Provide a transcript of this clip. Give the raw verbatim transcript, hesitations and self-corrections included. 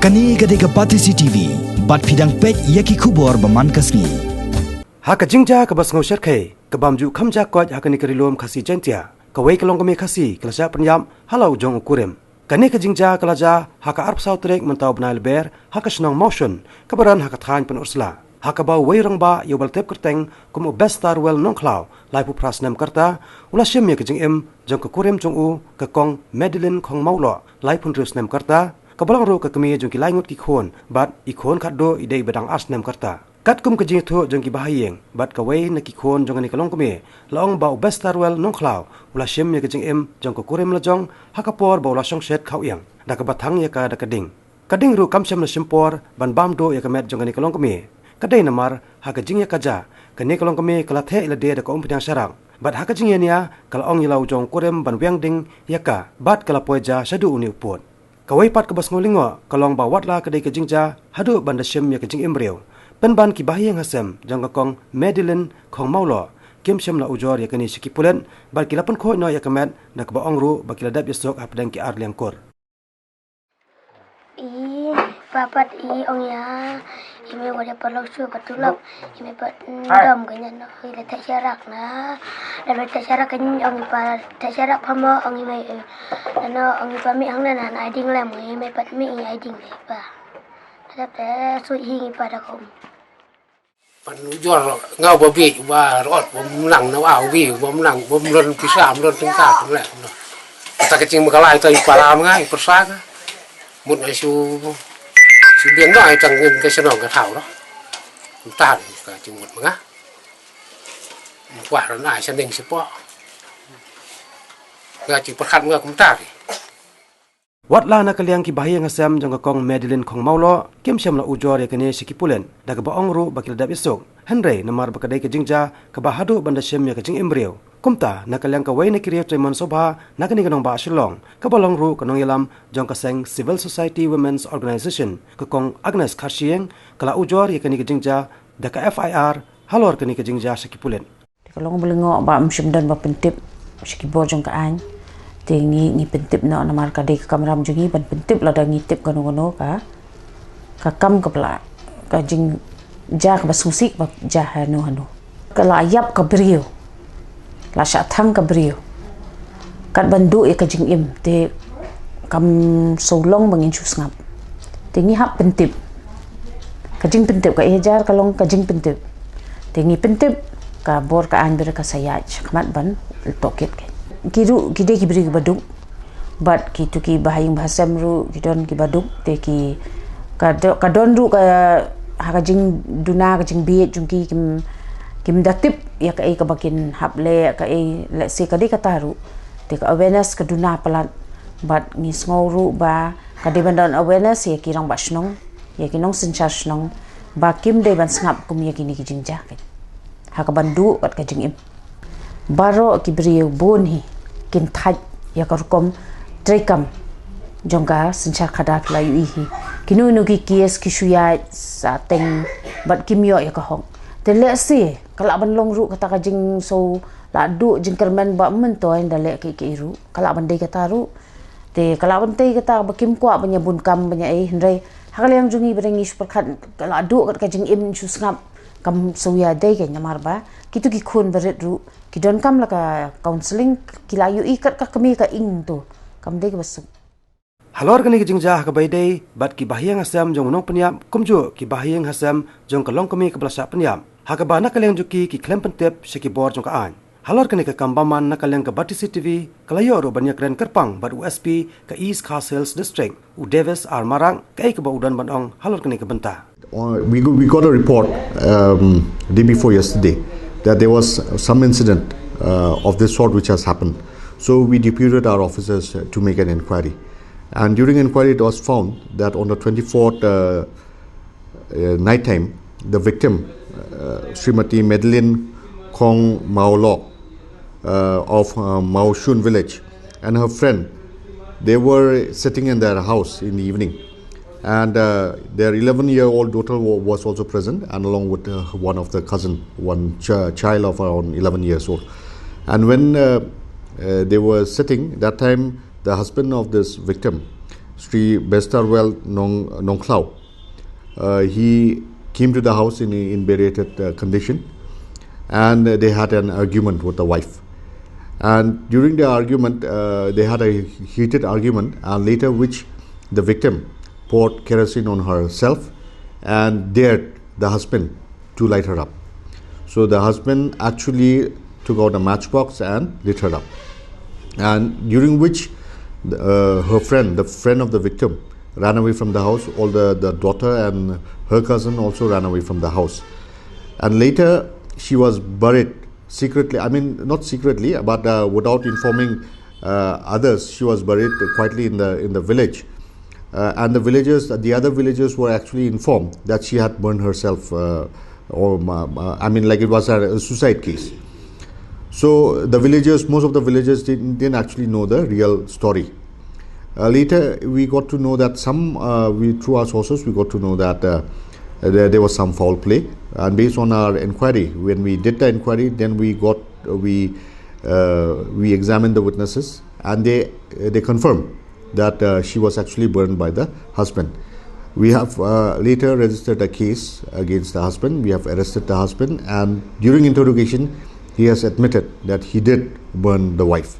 Kane ka dei ka Batesi T V, bad phi dang peit ïa ki khubor ba man ka sngi. Ha ka jingjia kaba sngewsyrkhei, ka bym ju kham jia koit ha kane ka Ri Lum Khasi Jaiñtia, kawei ka longkmie Khasi ka la shah pynïap ha la u jong u kurim. Kane ka jingjia ka la jia ha ka arphew saw tarik mynta u bnai Lber, ha ka shnong Mawshun, kaba don ha ka thaiñ Pynursla. Ha kaba uwei u rangbah ïa uba la tip kyrteng kum u Bestarwell Nongkhlaw, laiphew phra snem ka rta, u la shim ïa ka jingim jong ka kurim jong u, ka Kong Madeline Khongmawloh, laiphew hynriew snem ka rta, kaba long ruh ka kmie jong ki lai ngut ki khun, bad i khun khatduh i dei ba dang ar snem ka rta. Katkum ka jingïathuh jong ki bahaïing bad kawei na ki khun jong kane ka longkmie, la ong ba u Bestarwell Nongkhlaw u la shim ïa ka jingim jong ka kurim lajong ha ka por ba u la shong shet khaw ïing, da kaba thang ïa ka da ka ding. Ka ding ruh kam shym la shim por ban bam duh ïa ka met jong kane ka longkmie. Ka dei namar ha ka jingïakajia, kane ka longkmie ka la theh ïa lade da ka umphniang sharak, bad ha ka jingïania ka la ong ïa la u jong u kurim ban wiang ding ïa ka, bad ka la poi jia shaduh une u pud. Kawei pat kaba sngew lyngngoh ka long ba watla ka dei ka jingjia haduh ban da shim ïa ka jingim briew, pynban ki bahaïing hasem jong ka Kong Madeline Khongmawloh kim shym la ujor ïa kane sha ki pulit, bad ki la pynkhuid noh ïa ka met da kaba ong ruh ba ki la dep ïasuk hapdeng ki ar liang kur. I, papa, i ong ïa, i mei wat ïa paralok shuh ka tulop, i mei pat ndom ka nyan no, i la theh sharak na, la theh sharak ka nyan ong i pa, theh sharak pha mo ong i mei, eh, no ong i pa mih hangne na, na ai ding lem, i mei pat mih i ai ding i pa. Dep te sui hi i pa da khum. Pan ujor nga ba bi ba rot ba menang na wa bi ba menang ba melon pisa melon tingkat tu leh. Kata kecing makalai tu i param nga i persa nga. Mut na su su biang nga i tang ngin ke senong ke thau lo. Entah ka cing mut menga. Kuah ron ai sending sipo. Nga cing perkat nga kumtar. Watla na ka liang ki bahaïing hasem jong ka Kong Madeline Khongmawloh kim shym la ujor ïa kane sha ki pulit, da kaba ong ruh ba ki la dep ïasuk. Hynrei namar ba ka dei ka jingjia kaba haduh ban da shim ïa ka jingim briew, kumta na ka liang kawei na ki riew trei mon sngewbha na kane ka nongbah Shillong, kaba long ruh ka nongïalam jong ka seng Civil Society Women's Organisation, ka Kong Agnes Kharshiing, ka la ujor ïa kane ka jingjia da ka F I R halor kane ka jingjia sha ki pulit. Te ka long ba lyngngoh ba ym shym don ba pyntip sha ki bor jong ka aiñ. Te ngi ngi pyntip noh namar ka dei ka kamram jong ngi ban pyntip lada ngi tip kano kano ka ka kam ka pla ka jingjia kaba sngewsih ba jia hano hano. Ka la ïap ka briew, la shah thang ka briew. Kat ban duh ïa ka jingim te kam shu long ba ngin shu sngap. Te ngi hap pyntip. Ka jingpyntip ka ïajar ka long ka jingpyntip. Te ngi pyntip ka bor ka aiñ bad ka sa ïaid shakhmat ban tohkit ki. Ki ruh ki dei ki briew kiba duk. Bad kitu ki bahaïing bahasem ruh ki don kiba duk te ki ka do, ka don ruh ka ha ka jingduna ka jingbieit jong ki kim kim da tip ïa kaei kaba kin hap leh kaei lehse ka dei kata ruh. Te ka awareness ka duna palat bad ngi sngew ruh ba ka dei ban don awareness ïa ki rangbah shnong, ïa ki nongsynshar shnong, ba kim dei ban sngap kum ïa kine ki jingjia ki. Ha ka ban duh kat ka jingim. Baroh ki briew bun hi kin thait ïa ka rukom treikam jong ka synshar khadar phi la ïohi hi. Kino kino ki case ki shu ïaid sa teng bad kim ïoh ïa ka hok. Te lehse ka lah ban long ruh kata ka jingsngewlah duh jingkyrmen ba myntoi da leh kiei kiei ruh. Ka lah ban dei kata ruh. Te ka lah ban tei kata ba kim kwah ban ïa bun kam ban ïa ei, hynrei ha ka liang jong ngi ba dang ngi shu pyrkhat ka lah duh kat ka jingim shu sngap kam shu ïa dei ka namar ba kitu ki khun barit ruh ki don kam la ka counselling ki la ïohi kat ka kmie ka ing tu kam dei kaba suk. Halor kane ka jingjia ha kaba ïadei bad ki bahaïing hasem jong u nongpynïap kumjuh ki bahaïing hasem jong ka longkmie kaba la shah pynïap, ha kaba na ka liang jong ki ki khlem pyntip sha ki bor jong ka aiñ. Halor kane ka kam bymman na ka liang ka Batesi T V ka la ïoh ruh ban ïakren kyrpang bad u S P ka East Khasi Hills District, u Davis R Marak, kaei kaba u don ban ong halor kane ka bynta. Uh, we, go- we got a report um, day before yesterday that there was some incident uh, of this sort which has happened. So we deputed our officers uh, to make an inquiry. And during inquiry, it was found that on the twenty-fourth uh, uh, night time, the victim, uh, Srimati Madeline Khong Maolo uh, of uh, Maoshun village, and her friend, they were sitting in their house in the evening. And uh, their eleven year old daughter wa- was also present, and along with uh, one of the cousin, one ch- child of around eleven years old. And when uh, uh, they were sitting, that time the husband of this victim Sri Bestarwell Nong, Nongkhlaw. Uh, he came to the house in an inebriated uh, condition, and uh, they had an argument with the wife. And during the argument, uh, they had a heated argument, and later which the victim poured kerosene on herself and dared the husband to light her up. So the husband actually took out a matchbox and lit her up. And during which uh, her friend, the friend of the victim, ran away from the house. All the, the daughter and her cousin also ran away from the house. And later, she was buried secretly. I mean, not secretly, but uh, without informing uh, others. She was buried quietly in the in the village. Uh, and the villagers, the other villagers were actually informed that she had burned herself, uh, or uh, I mean, like, it was a suicide case. So the villagers, most of the villagers didn't, didn't actually know the real story. Uh, later, we got to know that some, uh, we through our sources, we got to know that uh, there, there was some foul play. And based on our inquiry, when we did the inquiry, then we got we uh, we examined the witnesses, and they they confirmed that uh, she was actually burned by the husband. We have uh, later registered a case against the husband. We have arrested the husband, and during interrogation, he has admitted that he did burn the wife.